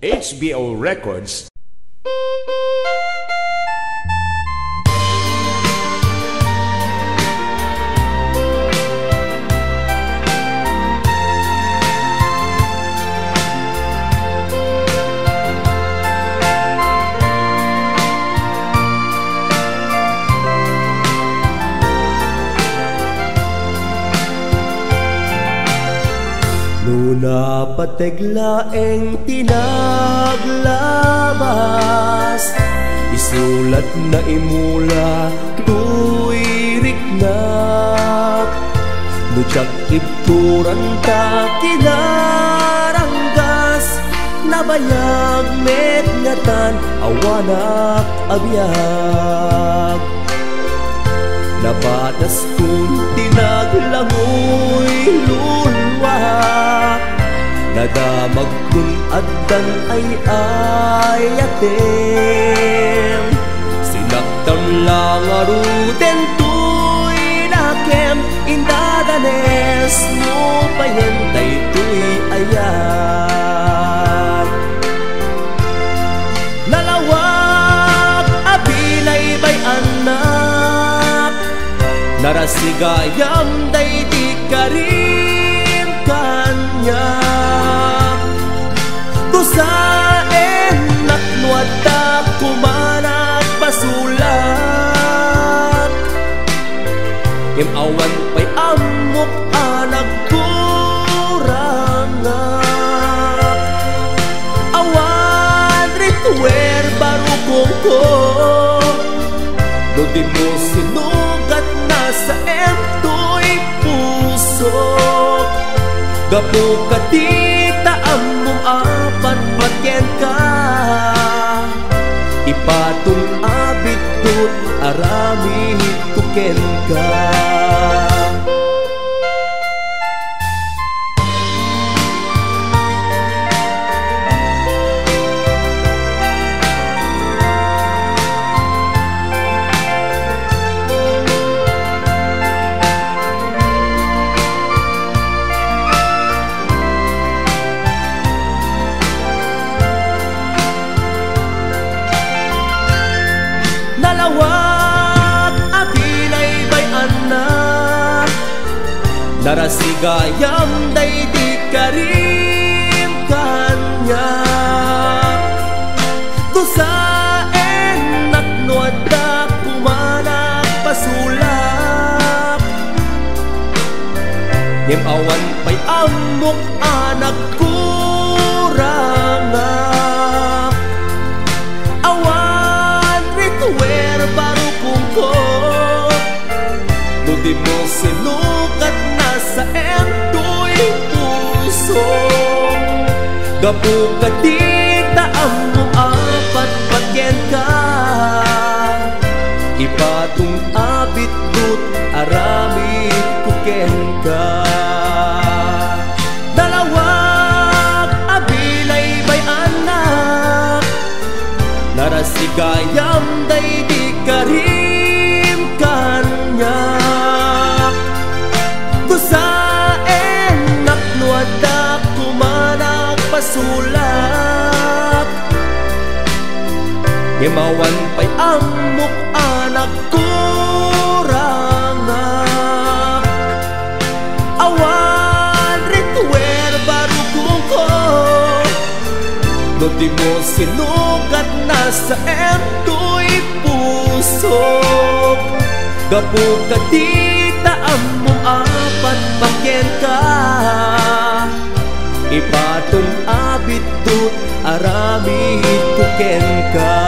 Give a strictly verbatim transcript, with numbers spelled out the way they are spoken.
H B O Records. No napateg laeng ti naglabas, isulat na imula toy riknak. No diak ibturan ta kinaranggas, nabayag met ngatan awanak a biag. Nabataskon ti naglangoy luluak, nadamagkon addan ay-ayatem. Sinaktam la ngaruden toy nakem, indadanes mo payen daytoy ayat. Nalawag a bilaybay-annak, narasigayam daydi karim kaniak. Dusaennak no adda koma nagpasulak. Ngem awan pay ammok a nagkurangak. Awan rituer barukongko, no di mo sinugat na saem toy pusok. Gapu kadi ta ammom a patpatgenka, ipatong a biddut aramidko kenka. Nalawag a bilaybay-annak, narasigayam daydi karim kaniak. Dusaennak no adda koma nagpasulak. Ngem awan pay ammok a nagkurangak. Awan rituer barukongko, no di mo sinugat na saem toy pusok. Gapu kadi ta ammom a patpatgenka, ipatong a biddut aramidko kenka. Nalawag a bilaybay-annak, narasigayam daydi karim kaniak. Dusaennak no adda koma nagpasulak. Ngem awan pay ammok a nagkurangak. Awan rituer barukongko, no di mo sinugat na saem toy pusok. Gapu kadi ta ammom a patpatgenka, ipatong a biddut aramidko kenka.